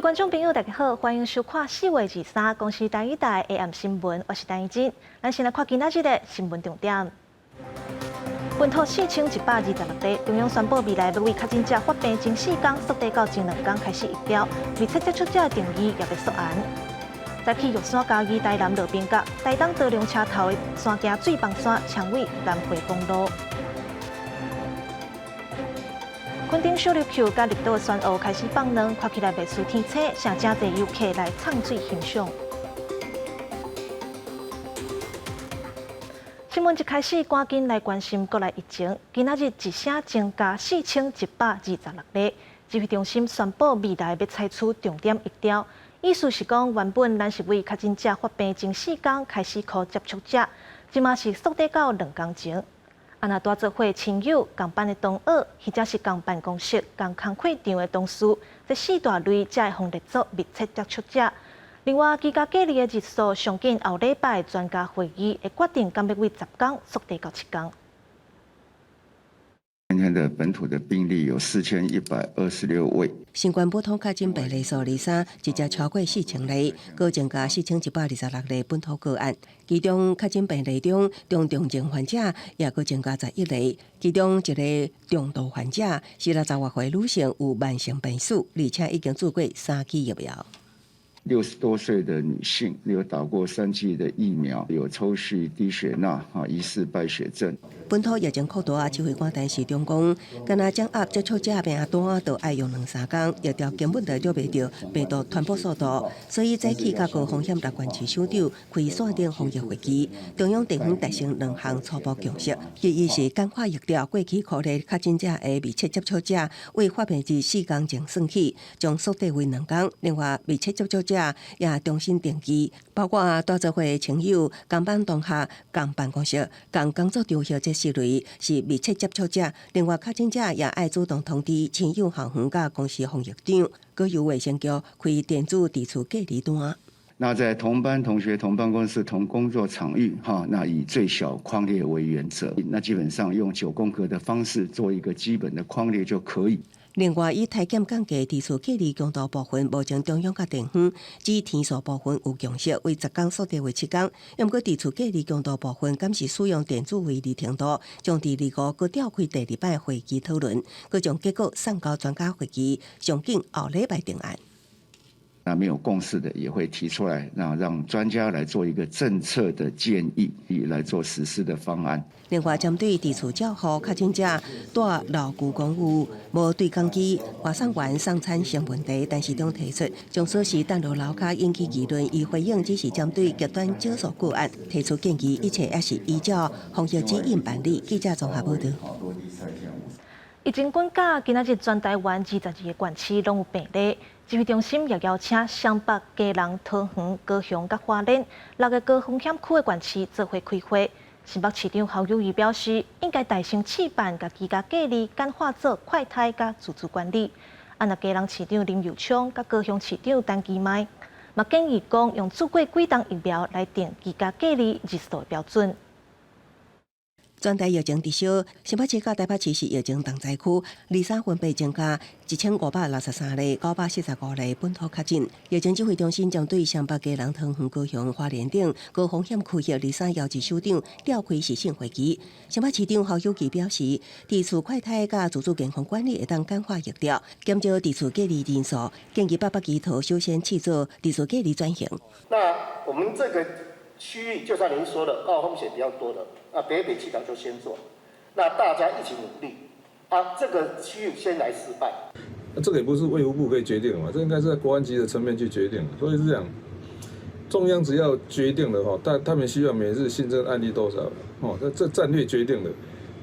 位觀眾朋友，大家好，歡迎收看4月23公視台語台 AM 新聞，我是陳怡靜。咱先來看今仔日的新聞重點。本土4126例，中央宣布未來欲為確診者發病前4工縮短到前2工開始疫調，密切接觸者的定義也欲縮嚴。再去玉山嘉義台南路邊角，台東多良車頭的山徑水崩山，搶毀南迴公路。墾丁小琉球佮綠島的鱸開始放卵，看起來袂輸天青，成誠濟遊客來藏水欣賞。新聞一開始，趕緊來關心國內疫情。今仔日一聲增加4126例，指揮中心宣布未來欲採取重點疫調，意思是講原本咱是為確診者發病前4工開始 call 接觸者，這馬是縮短到2工前。啊，若蹛做伙親友、仝班的同學，或者是仝辦公室、仝工課場的同事，這四大類才會予列做密切接觸者。另外，居家隔離的日數上緊後禮拜專家會議會決定，敢欲為10工縮短到7工。今天的本土的病例有4126位。新冠本土確診病例數23，直接超過4000例，閣增加4126例本土個案。其中確診病例中，中重症患者也閣增加11例。其中一个重度患者是60外歲女性，有慢性病史，而且已經注過三劑疫苗。 60多歲的女性，有打過三劑的疫苗，有抽搐、低血鈉、疑似敗血症。本土疫情擴大，指揮官陳時中講，敢若掌握接觸者名單，就愛用兩三工，疫調根本就捉袂著病毒傳播速度，所以早起佮高風險六縣市首長開線頂防疫會議，中央地方達成兩項初步共識，其一是簡化疫調，過去考慮確診者的密切接觸者，為發病日4工前算起，將縮短為2工。另外，密切接觸者也重新定義，包括蹛做伙親友、仝班同學、仝辦公室、仝工作場合這四類是密切接觸者。另外，確診者也愛主動通知親友、校園佮公司防疫長，閣由衛生局開電子佇厝隔離單。那在同班同學、同辦公室、同工作場域，哈，那以最小匡列為原則，那基本上用九宮格的方式做一個基本的匡列就可以。另外，以篩檢降低佇厝隔離強度部分，目前中央佮地方只天數部分有共識，為10工縮短為7工。毋過佇厝隔離強度部分，敢是使用電子圍籬程度，將佇25閣召開第二擺會議討論，閣將結果送交專家會議，上緊後禮拜定案。那沒有共識的也會提出來，那讓專家來做一個政策的建議，以來做實施的方案。另外，針對佇厝照護確診者蹛老舊公寓無對講機、外送員送餐成問題，陳時中提出，將鎖匙擲佇樓跤引起議論，伊回應只是針對極端少數個案提出建議，一切也是依照防疫指引辦理。記者綜合報道。疫情滾價，今仔日全台灣22個縣市攏有病例。指揮中心也邀請雙北、基隆、桃園、高雄佮花蓮六个高風險區的縣市做伙開會。新北市長侯友宜表示，應該帶先試辦，共居家隔離簡化做快篩佮自主管理。啊，若基隆市長林右昌佮高雄市長陳其邁，嘛建議講用注過幾針疫苗來定居家隔離日數的標準。全台疫情持續，新北市佮台北市是疫情重災區，23分別增加1563例、945例本土確診。疫情指揮中心針對雙北、基隆、桃園、高雄、花蓮等高風險區域，23邀集首長召開視訊會議。新北市長侯友宜表示，佇厝快篩佮自主健康管理會當簡化疫調，減少佇厝隔離人數，建議北北基桃首先試做佇厝隔離轉型。那我們這個區域，就像您說的，高風險比較多的。那北北基桃就先做，那大家一起努力，啊，這個區域先來示範。那這個也不是衛福部可以決定的嘛，這應該是在國安局的層面去決定。所以是這樣，中央只要決定了哈，但他們需要每日新增案例多少，哦，這戰略決定了，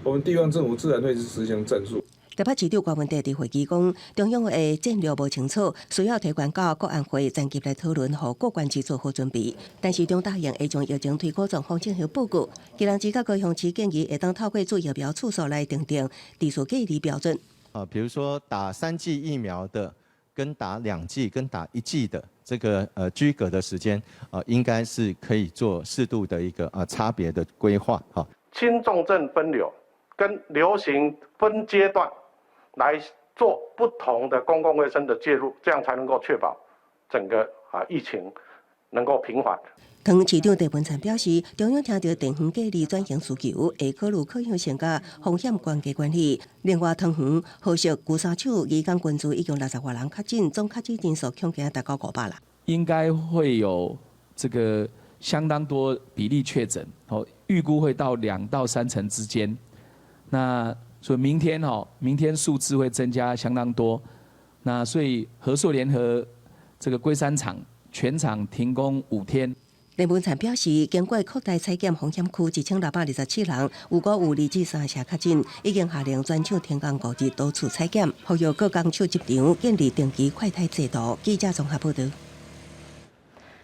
我們地方政府自然會去執行戰術。台北市長柯文哲佇會議講，中央的戰略無清楚，需要提懸到國安會層級來討論，予各縣市做好準備。陳時中答應會將疫情推估狀況進行報告。基隆市佮高雄市建議會當透過注疫苗次數來訂定佇厝隔離標準。啊，比如說打三劑疫苗的，跟打2劑跟打1劑的這個居隔的時間，應該是可以做適度的一個差別的規劃。哈，輕重症分流跟流行分階段來做不同的公共衛生的介入，這樣才能夠確保整個啊疫情能夠平緩。桃園市長鄭文燦表示，中央聽著地方隔離轉型需求，會考慮可行性佮風險關係管理。另外，桃園、和碩、龜山手、義工群組已經六十外人確診，總確診人數恐驚達到500人。應該會有這個相當多比例確診，哦，預估會到2到3成之間。那所以明天吼，明天數字會增加相當多。那所以和碩聯合這個龜山廠全廠停工5天。鄭文燦表示，經過擴大採檢風險區1627人，有閣有2至3成確診，已經下令全廠停工5日，多處採檢，呼籲各工廠職場建立定期快篩制度。記者綜合報導。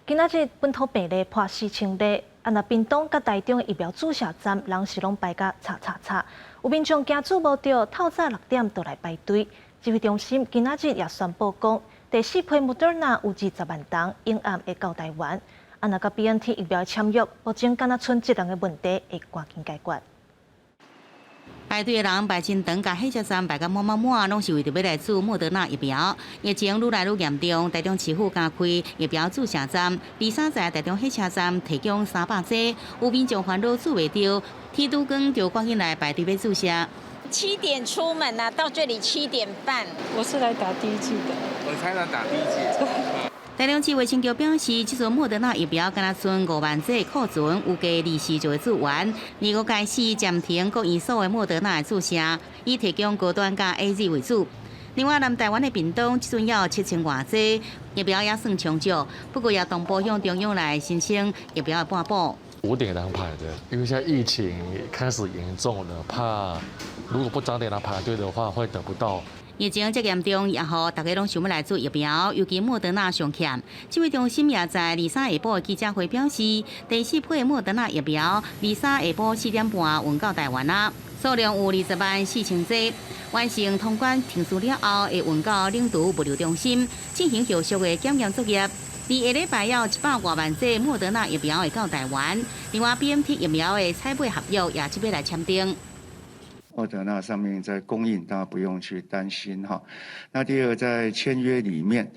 今仔日本土病例破4000例，啊，若屏東佮台中疫苗注射站，人是攏排甲插插插，有民眾驚注無著，透早6點就來排隊。指揮中心今仔日也宣布講，第四批莫德納有20萬筒，應暗會到台灣。啊，若佮 BNT 疫苗簽約，目前敢若賰這兩个問題會趕緊解決。排隊的人排真長，共火車站排甲滿滿滿，攏是為著欲來注莫德納疫苗。疫情愈來愈嚴重，台中市府加開疫苗注射站，二三在台中火車站提供300劑，有民眾煩惱注袂著，天拄光就趕緊來排隊欲注射。 7點出門啊，到這裡7點半。我是來打第一劑的。我才來打第一劑。台中市衛生局表示，這陣莫德納疫苗敢若賰5萬劑庫存，預計24就會注完。25開始暫停各院所的莫德納注射，以提供高端佮 AZ 為主。另外，南台灣的屏東這陣有7000外劑疫苗，也算充足，不過也同步向中央來申請疫苗的撥補。 5點來排的，因為現在疫情開始嚴重了，怕如果不早點來排隊的話，會等不到。疫情這嚴重，也予大家攏想欲來注疫苗，尤其莫德納上欠。指揮中心也在23下晡的記者會表示，第四批莫德納疫苗23下晡4點半運到台灣啦，數量有20萬4千劑。完成通關程序了後，會運到領隊物流中心進行後續的檢驗作業。佇下禮拜有100外萬劑莫德納疫苗會到台灣，另外 BNT 疫苗的採買合約也這欲來簽訂。莫德納上面在供應，大家不用去擔心哈。那第二，在簽約裡面，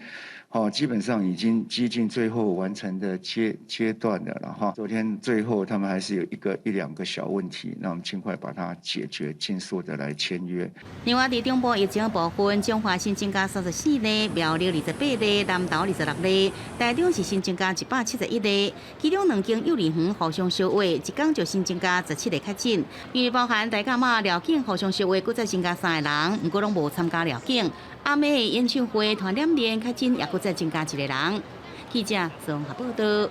哦，基本上已經接近最後完成的階段的了哈。昨天最後他們還是有一個一兩個小問題，那我們盡快把它解決，盡速的來簽約。另外，佇中部疫情部分，彰化新增加34例，苗栗28例，南投26例，台中是新增加171例。其中兩間幼兒園互相相話，一工就新增加17個確診，因為包含大甲媽寮境互相相話，閣再增加三個人，毋過攏無參加寮境。暗暝的演唱會傳染鏈確診，也閣再增加一個人。記者綜合報道。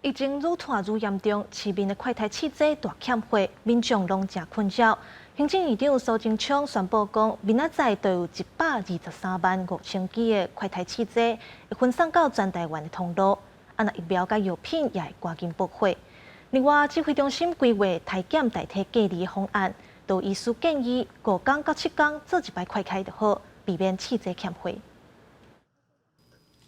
疫情愈拖愈嚴重，市面的快篩試劑大欠貨，民眾攏誠困擾。行政院長蘇貞昌宣布講，明仔載就有123萬5千劑的快篩試劑會分送到全台灣的通路。啊，若疫苗佮藥品也會趕緊補貨。另外，指揮中心規劃篩檢代替隔離的方案，就醫師建議5工到7工做一擺快篩就好，避免試劑欠貨。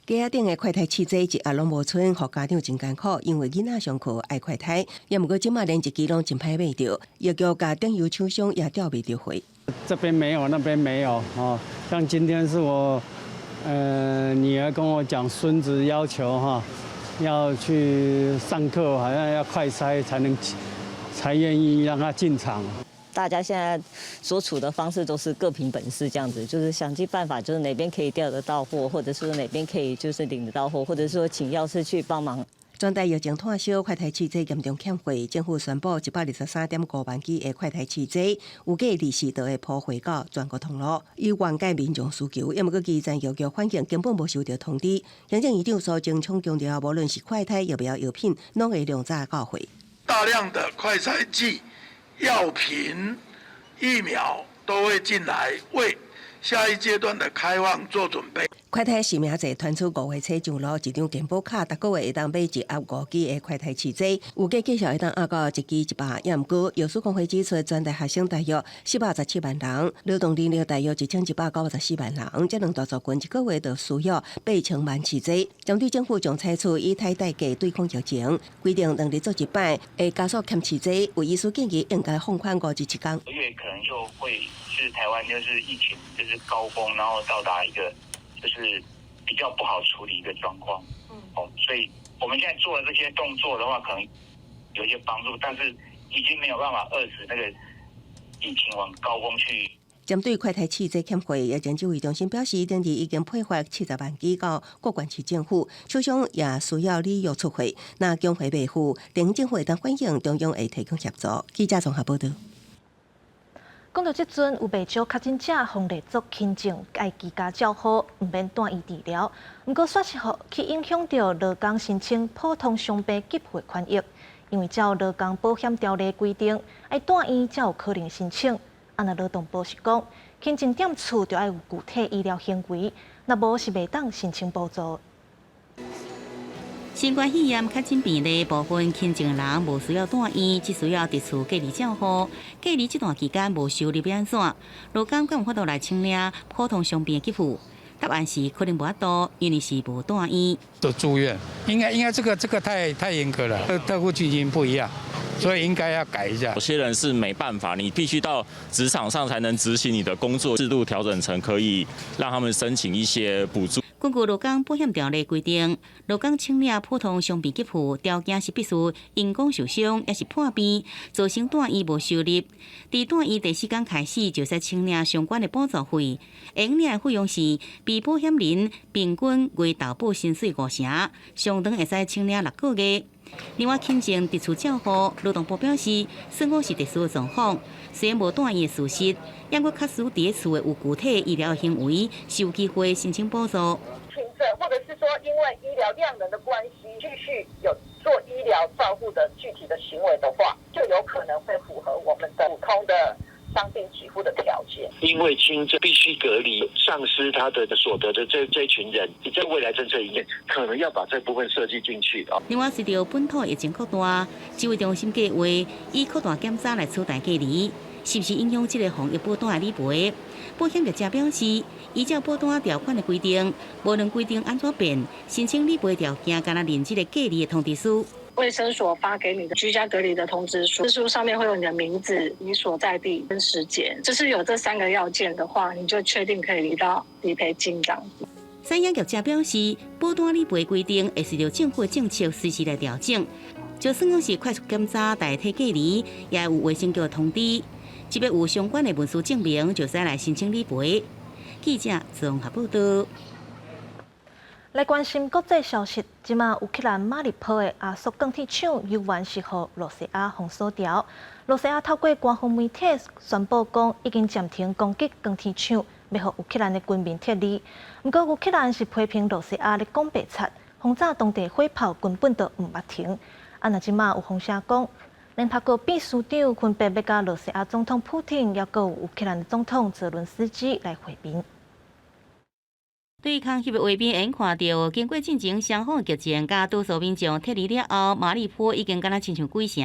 街仔頂的快篩試劑一盒攏無賰，予家長真艱苦，因為囡仔上課愛快篩，也毋過這馬連一支攏真歹買著，藥局佮頂油廠商也調袂著貨。這邊沒有，那邊沒有，哦，像今天是我，女兒跟我講，孫子要求哈，要去上課，好像要快篩才能，才願意讓他進場。大家現在所處的方式都是各憑本事，這樣子，就是想盡辦法，就是哪邊可以調得到貨，或者是哪邊可以就是領得到貨，或者說請藥師去幫忙。全台疫情拖燒，快篩試劑嚴重欠貨，政府宣布123.5萬支的快篩試劑，預計24就會鋪貨到全國通路，以緩解民眾需求。也毋過基層藥局反映根本無收到通知。行政院長蘇貞昌強調，無論是快篩疫苗藥品，攏會量早到貨。大量的快篩劑、藥品、疫苗都會進來，為下一階段的開放做準備。快篩實名制推出5月初上路，一張健保卡，逐個月會當買一盒5支的快篩試劑，預計價數會當壓到一支100。也毋過，藥師公會指出，全台學生大約417萬人，勞動人力大約1194萬人，這兩大族群一個月就需要8000萬試劑。針對政府將採取以篩代隔對抗疫情，規定2日做一擺，會加速欠試劑。有醫師建議應該放寬5至7工。月可能就會是台灣就是疫情就是高峰，然後到達一個就是頂比較不好處理一個狀況。哦，所以我們現在做的這些動作的話，可能有一些幫助，但是已經沒有辦法遏止那個疫情往高峰去。針對快篩試劑欠貨，疫情指揮中心表示，頂日已經配發70萬劑到各縣市政府，廠商也需要履約出貨。若供貨未赴，地方政府會當反映，中央會提供協助。記者綜合報道。講到這陣，有袂少確診者予列做輕症，愛居家照護，毋免住院治療。毋過，煞是予去影響著勞工申請普通傷病給付的權益，因為照勞工保險條例規定，愛住院才有可能申請。啊，若勞動部是講，輕症踮厝就愛有具體醫療行為，若無是袂當申請補助。新冠肺炎確診病例部分輕症人無需要住院，只需要佇厝隔離照護。隔離這段期間無收入欲按怎？勞工敢有法度來請領普通傷病給付？答案是可能無法度，因為是無住院。都住院，應該這個太嚴格了，特護基金不一樣。所以應該要改一下。有些人是沒辦法，你必須到職場上才能執行你的工作，制度調整成可以讓他們申請一些補助。根據勞工保險條例規定，勞工請領普通傷病給付條件是必須因公受傷，抑是破病，造成住院無收入。佇住院第四工開始，就使請領相關的補助費。會用領的費用是被保險人平均月投保薪水五成，上長會使請領6個月。另外，輕症佇厝照護，勞動部表示，算講是特殊的狀況，雖然無住院的事實，毋過確實佇厝的有具體醫療行為，是有機會申請補助。輕症，或者是說因為醫療量能的關係，繼續有做醫療照護的具體的行為的話，就有可能會符合我們的普通的傷病給付的條件。因為輕症必須隔離，喪失他的所得的這群人，在未來政策裡面可能要把這部分設計進去啊。另外，隨著本土疫情擴大，指揮中心計劃以擴大檢查來取代隔離，是毋是影響這個防疫保單的理賠？保險業者表示，依照保單條款的規定，無論規定按怎變，申請理賠條件敢若認這個隔離的通知書。衛生所發給你的居家隔離的通知書，書上面會有你的名字、你所在地跟時間，就是有這三個要件的話，你就確定可以領到理賠金這樣子。產險業者表示，保單理賠規定會隨著政府政策隨時來調整，就算講是快速檢查代替隔離，也有衛生局通知，只要有相關的文書證明，就使來申請理賠。記者綜合報道。來關心國際消息，這馬烏克蘭馬里波的亞速鋼鐵廠猶原是予羅西亞封鎖牢。羅西亞透過官方媒體宣布講，已經暫停攻擊鋼鐵廠，欲予烏克蘭的軍民撤離。毋過烏克蘭是批評羅西亞咧講白賊，轟炸當地火炮根本就毋捌停。啊，若這馬有風聲講，聯合國秘書長分別欲佮羅西亞總統普廷，抑閣有烏克蘭總統澤倫斯基來會面。對空襲的畫面，會看著經過戰前雙方的激戰，佮多數民眾撤離了後，馬里波已經敢若親像鬼城，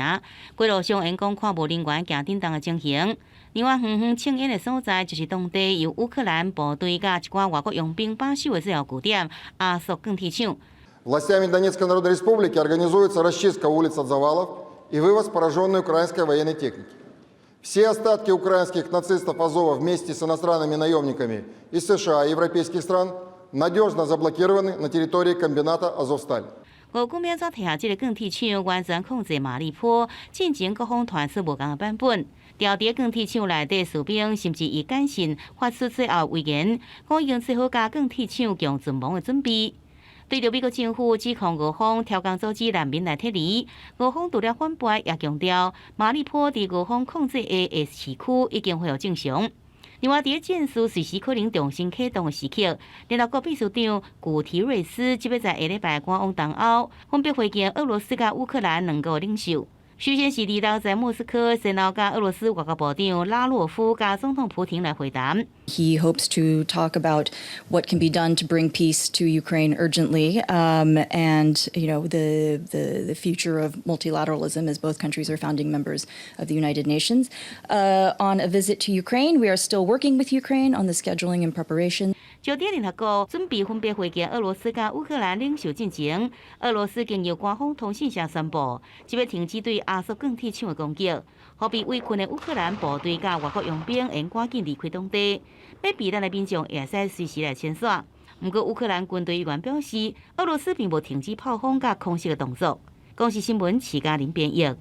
街路上會講看無人員行振動的情形。另外，遠遠衝煙的所在，就是當地由烏克蘭部隊佮一寡外國傭兵把守的最後據點亞速鋼鐵廠。 Властями Донецкой Народной Республики организуется расчистка улиц от завалов и вывоз пораженной украинской военной техники. Все остатки украинских нацистов Азова вместе с иностранными наемниками из США и европейских стран надежно заблокированы на территории комбината «Азовсталь». 俄軍欲按怎提下這個鋼鐵廠完全控制馬里波，進前各方傳出無仝的版本。佇佇鋼鐵廠內底士兵甚至以簡訊發出最後遺言，講已經做好佮鋼鐵廠共存亡的準備。對著美國政府指控俄方挑工阻止難民來撤離，俄方除了反駁，也強調馬里波佇俄方控制的市區已經恢復正常。另外，佇戰事隨時可能重新啟動的時刻，聯合國秘書長古提瑞斯這欲在下禮拜趕往東歐，分別會見俄羅斯佮烏克蘭兩國領袖。首先是禮六在莫斯科，先後佮俄羅斯外交部長拉洛夫佮總統普廷來會談。 He hopes to talk about what can be done to bring peace to Ukraine urgently, and the future of multilateralism as both countries are founding members of the United Nations. On a visit to Ukraine, we are still working with Ukraine on the scheduling and preparation. 就佇聯合國準備分別會見俄羅斯佮烏克蘭領袖進前，俄羅斯經由官方通訊社宣布，這欲停止對亞速鋼鐵廠的攻擊，予被圍困的烏克蘭部隊佮外國傭兵會趕緊離開當地，欲避難的民眾會使隨時來遷徙。毋過烏克蘭軍隊員表示，俄羅斯並無停止炮轟佮空襲的動作。公視新聞徐嘉玲編譯。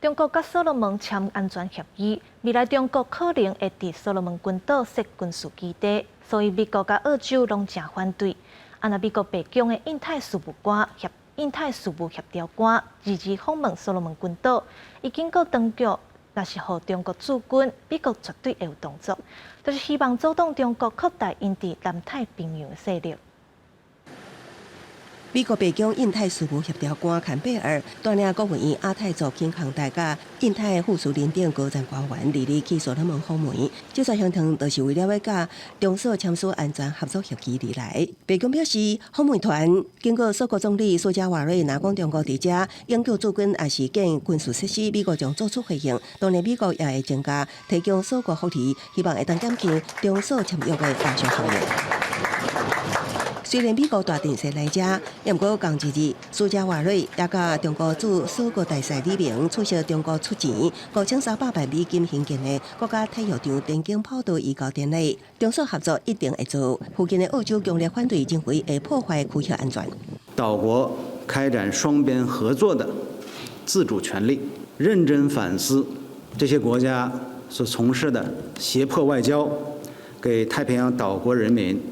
中國佮所羅門簽安全協議，未來中國可能會佇所羅門群島設軍事基地，所以美國佮澳洲攏誠反對。啊，若美國白宮的印太事務官協印太事務協調官二二訪問所羅門群島，伊警告當局，若是予中國駐軍，美國絕對會有動作，就是希望阻擋中國擴大𪜶佇南太平洋的勢力。美國白宮印太事務協調官坎貝爾帶領國務院亞太座傾向大佮印太副司令等高層官員，二日去所羅門訪問。這次行程就是為了欲佮中索簽署安全合作協議而來。白宮表示，訪問團經過索國總理蘇加瓦瑞，若講中國佇遮永久駐軍抑是建軍事設施，美國將做出回應。當然，美國也會增加提供鎖國福利，希望會當減輕中索簽約的化學效應。雖然美國大陣勢來遮，毋過仝一日，蘇加瓦瑞也佮中國駐索國大使李明出席中國出錢5300萬美金興建的國家體育場田徑跑道移交典禮。中索合作一定會做，附近的澳洲強烈反對，認為會破壞區域安全。島國開展雙邊合作的自主權利，認真反思這些國家所從事的脅迫外交，給太平洋島國人民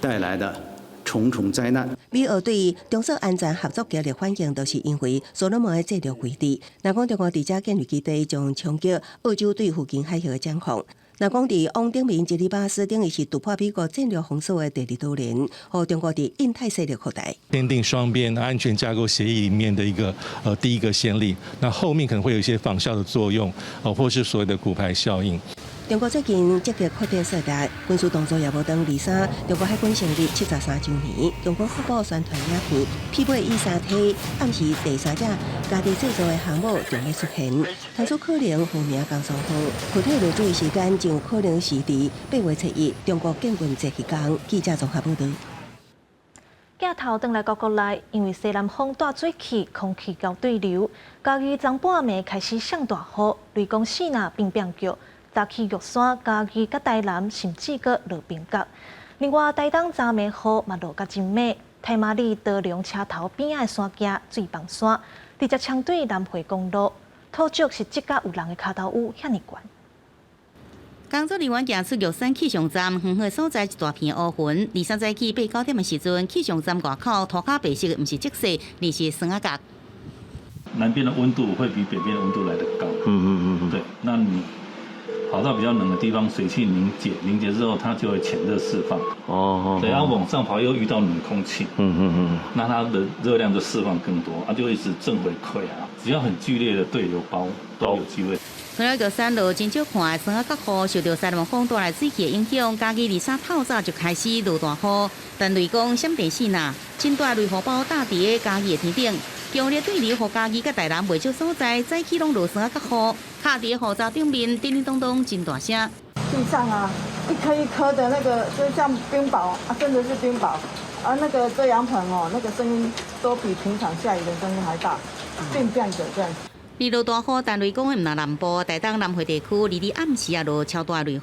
帶來的重重災難。美澳對中索安全合作強烈反應，就是因為所羅門的戰略位置。若講中國佇遮建立基地，將衝擊澳洲對附近海域的掌控。若講佇往頂面基里巴斯，等於是突破美國戰略封鎖的第二島鏈，予中國佇印太勢力擴大。簽訂雙邊安全架構協議裡面的一個第一個先例，那後面可能會有一些仿效的作用，哦，或是所謂的骨牌效應。中國最近積極擴展勢力，軍事動作也無斷。23，中國海軍成立73週年，中國發布宣傳影片，匹配以三梯暗示第三隻家己製造的航母將欲出現，傳出可能號名江蘇號，具體落水時間就可能是佇8月7日中國建軍節彼工。記者綜合報導。鏡頭轉來到國內，因為西南風帶水汽，空氣厚對流，嘉義昨半暝開始上大雨，雷公四若變變叫。早起玉山、嘉義佮台南，甚至閣落冰角。另外，台東昨暝雨嘛落甲真猛，太麻里多良車頭邊仔的山崎水崩山，直接衝對南迴公路，土石是積甲有人的跤頭趺遐爾懸。工作人員行出玉山氣象站，遠遠所在一大片烏雲。23早起8、9點的時陣，氣象站外口塗跤白色，毋是積雪，而是霜仔角。南邊的溫度會比北邊的溫度來得高。對，那你跑到比較冷的地方，水汽凝結，凝結之後它就會潛熱釋放。對，然後往上跑又遇到冷空氣。那它的熱量就釋放更多，它就一直正回饋啊。只要很劇烈的對流包都有機會。除了玉山落真少看，霜仔角雨受著西南風帶來水汽的影響，嘉義23透早就開始落大雨，但雷公閃電四若，真大雷雨包打佇咧嘉義的天頂，強烈對流予嘉義佮台南袂少所在早起攏落霜仔角雨，卡佇咧雨罩頂面，叮叮咚咚真大聲。地上啊，一顆一顆的那個，就像冰雹啊，真的是冰雹，啊，那個遮陽棚哦，那個聲音都比平常下雨的聲音還大，變變的這樣。連落大雨，但雷公毋但南部、台東南迴地區，二日暗時也落超大雷雨。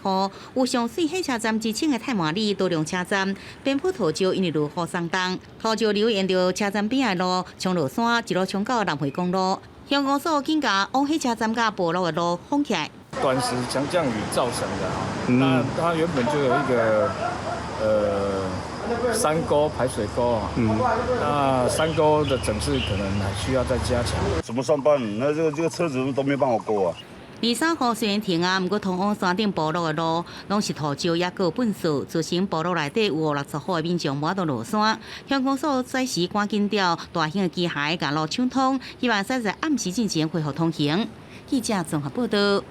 有上媠火車站之稱的太麻里多良車站，邊坡土石因為落雨鬆動，土石流沿著車站邊的路衝落山，一路衝到南迴公路。鄉公所緊共往火車站佮埔路的路封起來。短時強降雨造成的，那它原本就有一個山溝排水溝啊，那山溝的整治可能還需要再加強。怎麼上班？那這個車子都沒辦法過啊。23雨雖然停啊，毋過通往山頂埔路的路攏是土石，抑閣有糞埽，造成埔路內底有50、60戶的民眾無法度落山。鄉公所暫時趕緊調大型的機械共路搶通，希望使在暗時進前恢復通行。記者綜合報導。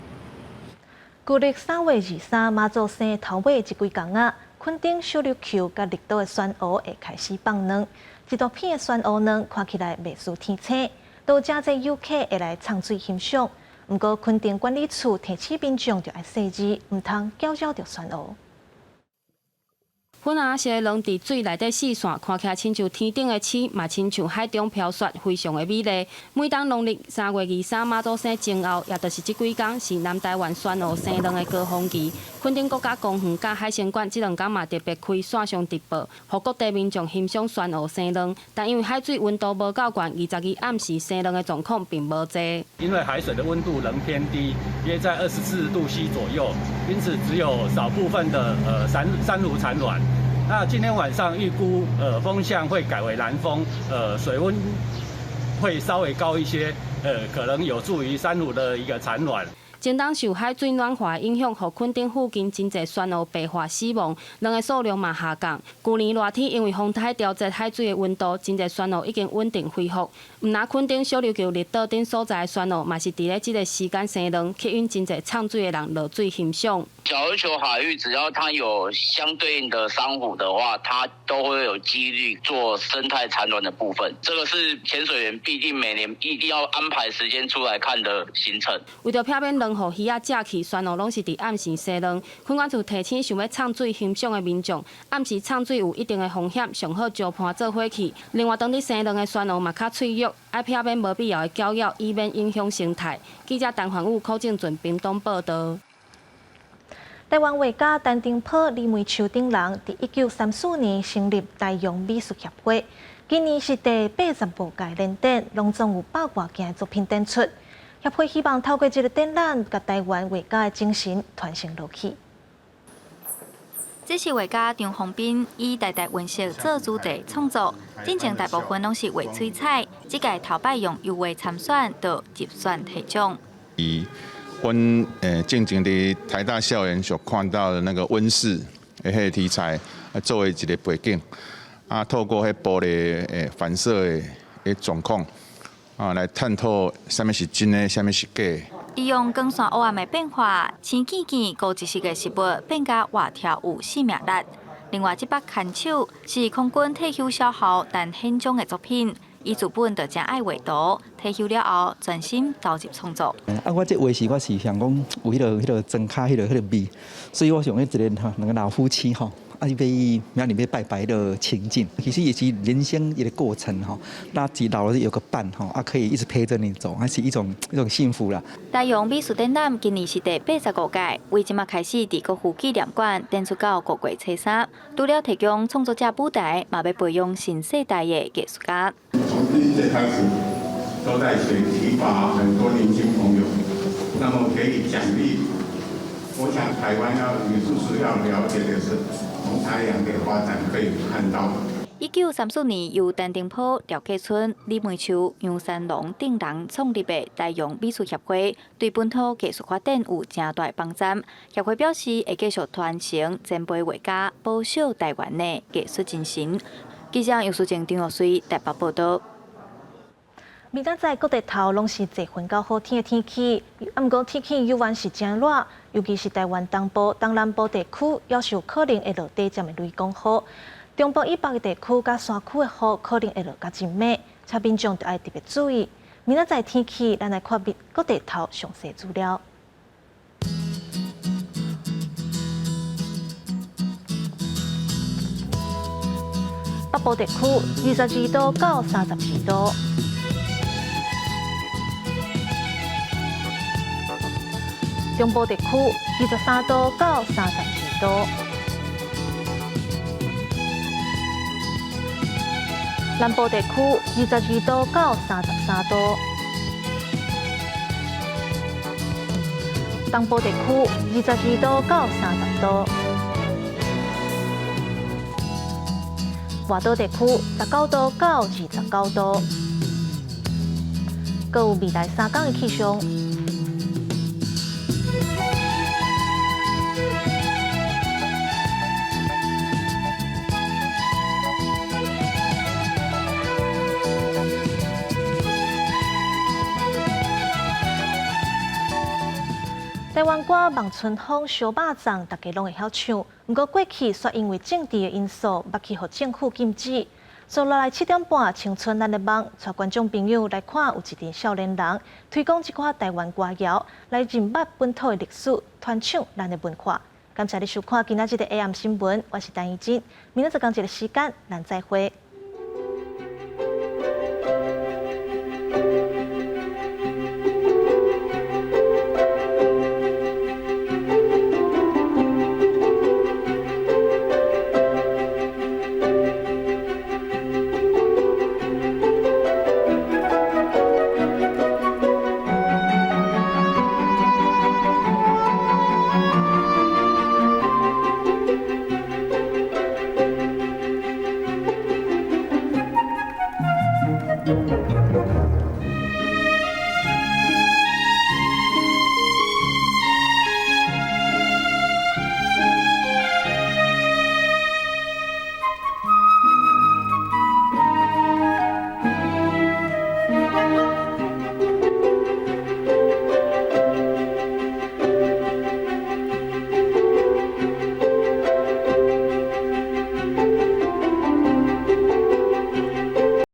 舊曆3月23，媽祖生頭尾這幾工仔，墾丁小琉球佮綠島的酸蚵會開始放卵，一大片的酸蚵卵看起來袂輸天青，都誠濟遊客會來衝水欣賞。毋過墾丁管理處提醒民眾著愛細膩，毋通攪擾著酸蚵。粉紅色的卵佇水內底四散，看起來親像天頂的星，嘛親像海中飄雪，非常的美麗。每當農曆3月23媽祖生前後，也就是這幾工，是南台灣旋蚵生卵的高峰期。墾丁國家公園佮海生館這兩工嘛特別開線上直播，予各地民眾欣賞旋蚵生卵。但因為海水溫度無夠懸，22暗時生卵的狀況並無濟。因為海水的溫度仍偏低，約在24度C 左右，因此只有少部分的珊瑚產卵。那今天晚上預估，風向會改為南風，水溫會稍微高一些，可能有助於珊瑚的一個產卵。前冬受海水暖化影響，予墾丁附近真濟旋蚵白化死亡，卵的數量嘛下降。舊年熱天因為風颱調節海水的溫度，真濟旋蚵已經穩定恢復。毋但墾丁小琉球綠島等所在的旋蚵，嘛是佇咧這個時間生卵，吸引真濟藏水的人落水欣賞。小琉球海域只要它有相對應的珊瑚的話，它都會有幾率做生態產卵的部分。這個是潛水員必定每年一定要安排時間出來看的行程。為著避免卵予魚仔食去，旋蚵攏是佇暗時生卵。墾管處提醒想欲藏水欣賞的民眾，暗時藏水有一定的風險，上好相伴做伙去。另外，當咧生卵的旋蚵嘛較脆弱，愛避免無必要的攪擾，以免影響生態。記者陳焕武、柯正俊屏東報導。台灣畫家陳澄波、李梅秋等人，佇1934年成立台陽美術協會，今年是第85屆聯展，攏總有百外件作品展出。協會希望透過這個展覽，共台灣畫家的精神傳承落去。這是畫家張宏斌以台台溫色做主題創作，進前大部分攏是畫水彩，這屆頭擺用油畫參選，就入選提獎。以阮進前佇台大校園所看到的那個溫室的彼個題材，作為一個背景，啊，透過彼玻璃反射的狀況，啊，來探討啥物是真的，啥物是假的。利用光線黑暗的變化，青見見高知識的食物變甲活跳有生命力。另外，這幅牽手是空軍退休少校陳顯章的作品。伊自本就誠愛畫圖，退休了後專心投入創作。啊，我這畫是我是想講有彼個莊跤彼個味，所以我想講一個吼兩個老夫妻吼，啊，欲明仔日欲拜拜的情景，其實也是人生一個過程吼。那老了有個伴吼，啊，可以一直陪着你走，還是一種幸福啦。台陽美術展覽今年是第85屆，為這馬開始佇國父紀念館展出到5月初3。除了提供創作者舞台，嘛欲培養新世代的藝術家。從第一屆開始，都在選提拔很多年輕朋友，那麼給予獎勵。我想台灣要美術師要了解的是，從太陽的發展可以看到。1934年由陳澄波、廖繼春、李梅秋、楊三郎等人創立的台陽美術協會，對本土藝術發展有誠大幫助。協會表示會繼續傳承前輩畫家保守台灣的藝術精神。記者楊淑靜、張玉水台北報導。明仔載各地頭攏是濟雲到好天的天氣，啊，毋過天氣猶原是誠熱，尤其是台灣東部、東南部地區，猶是有可能會落短暫的雷公雨。中部以北的地區佮山區的雨可能會落較真猛，請民眾著愛特別注意。明仔載天氣，咱來看各地頭詳細資料。北部地區22度到32度。中部地區23度到32度，南部地區22度到33度，東部地區22度到30度，外島地區19度到29度，閣有未來3工的氣象。台灣歌《望春風》燒肉粽，大家攏會曉唱。毋過過去卻因為政治的因素，捌去予政府禁止。所以落來7點半，青春咱的夢，帶觀眾朋友來看，有一群少年人推廣這款台灣歌謠，來認捌本土的歷史，傳唱咱的文化。感謝你收看今仔日的 AM 新聞，我是陳怡靜，明仔載仝一个時間，咱再會。